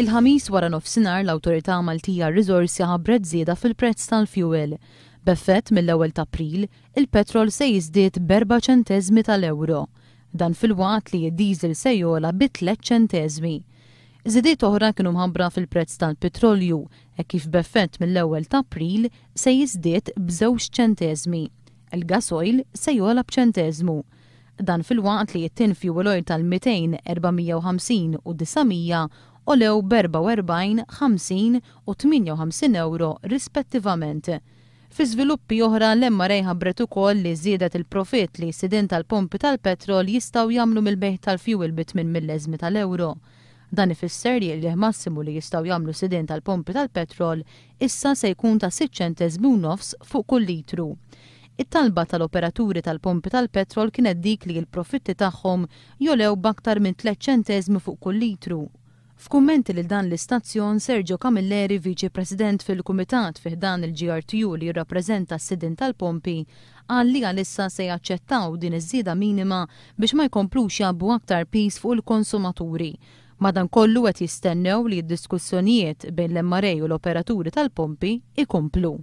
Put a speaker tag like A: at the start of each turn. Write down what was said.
A: Il-Ħamis wara nofsinhar l-Awtorità Maltija għar-Riżorsi ħabbret żieda fil-prezz tal-fjuwil. B'effett mill-ewwel t'April, il-petrol se jiżdied b'erba' ċenteżmi tal-ewro. Dan filwaqt li d-diesel se jogħla bi tlett ċenteżmi. Żidiet oħra kienu mħabbra fil-prezz tal-pitrolju, hekk kif b'effett mill-ewwel t'April se jiżdied b'żewġ ċenteżmi. Il-gasoil se jogħla b'ċenteżmu. Dan filwaqt li t-tin fuel oil tal-200, 450 u 900 għolew b'44, 50 u 58 ewro rispettivament. Fi żviluppi oħra, l-MRA ħabbret ukoll li żiedet il-profitt li s-sidien tal-pompi tal-petrol jistgħu jagħmlu mill-bejgħ tal-fjuwil bi tmien milleżmi tal-ewro. Dan ifisser li l-qligħ massimu li jistgħu jagħmlu sidien tal-pompi tal-petrol issa se jkun ta' sitt ċenteżmi u nofs fuq kull litru. It-talba tal-operaturi tal-pompi tal-petrol kienet dik li l-profitti tagħhom jogħlew b'aktar minn tlett ċenteżmi fuq kull litru. F'kummenti lil dan l-istazzjon, Sergio Camilleri, Viċi President fil-Kumitat fi ħdan il-GRTU li jirrappreżenta s-sidien tal-pompi, qal li għalissa se jaċċettaw din iż-żieda minima biex ma jkomplux jgħabbu aktar piż fuq il-konsumaturi. Madankollu qed jistennew li d-diskussjonijiet bejn l-MRA u l-operaturi tal-pompi jkomplu.